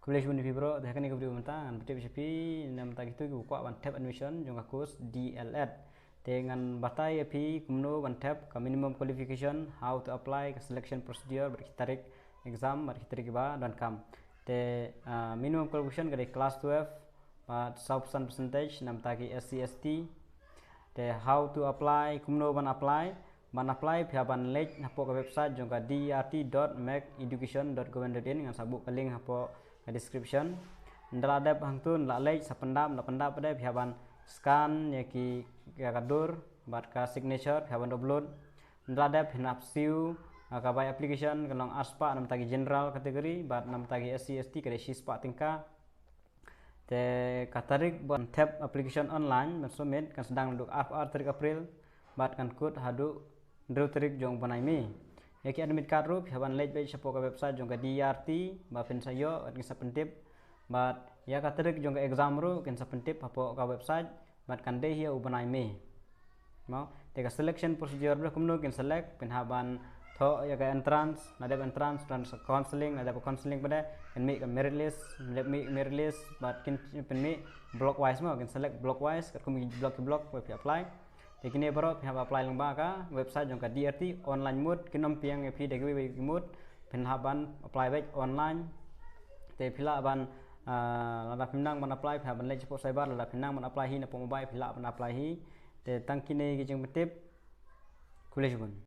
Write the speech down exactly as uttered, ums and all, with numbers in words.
Khublei shibun ïa phi bro, te ha kane ka video mynta ngan pyntip ïa phi namar kito kiba kwah ban thep admission jong ka course D L Ed. Te ngan batai ïa phi kumno ban thep, ka minimum qualification, how to apply, ka selection procedure, bad ki tarik exam, bad ki tarik kiba donkam. Te ah, minimum qualification ka dei class twelve bad saw percent percentage namar ki S C S T. Te how to apply, kumno ban apply. Ban apply phi hap ban leit hapoh ka website jong ka D E R T dot mac education dot government dot in, ngan sa buh ka link hapoh ka description. Ynda la dep hangto, ynda la leit sa pyndap, ynda pyndap pat de phi hap ban scan ïa ki, ïa ka dur bad ka signature phi hap ban upload. Ynda la dep phin hap siew ah, ka bai application, ka long arspah namar ki general category bad namar ki S C S T ka dei shispah tyngka. Te ka tarik ban thep application online ban submit kan sdang naduh arphew ar tarik April bad kan kut haduh hynriew tarik jong u bnai May. Ïa ki admit card ruh phi hap ban leit beit shapoh ka website jong ka D E R T ba phin sa ïoh, bad kin sa pyntip. Bad ïa ka tarik jong ka exam ruh kin sa pyntip hapoh ka website bad kan dei hi ha u bnai May. Mo, te ka selection procedure ba kumno kin select, phin hap ban thoh ïa ka entrance, la dep entrance, entrance counselling, la dep counselling pat de kin mih ka merit list, la dep mih merit list bad kin pynmih block wise mo, kin select block wise, katkum ki block ki block ba phi apply. Te kine baroh phi hap apply lyngba ka website jong ka D E R T online mode, kin ym pdiang ïa phi da kiwei kiwei ki mode, phin hap ban apply beit online. Te phi lah ban ah, lada phim nang ban apply phi hap ban leit shapoh cyber, lada phim nang ban apply hi napoh mobile phi lah ban apply hi. Te tang kine ki jingpyntip. Khublei shibun.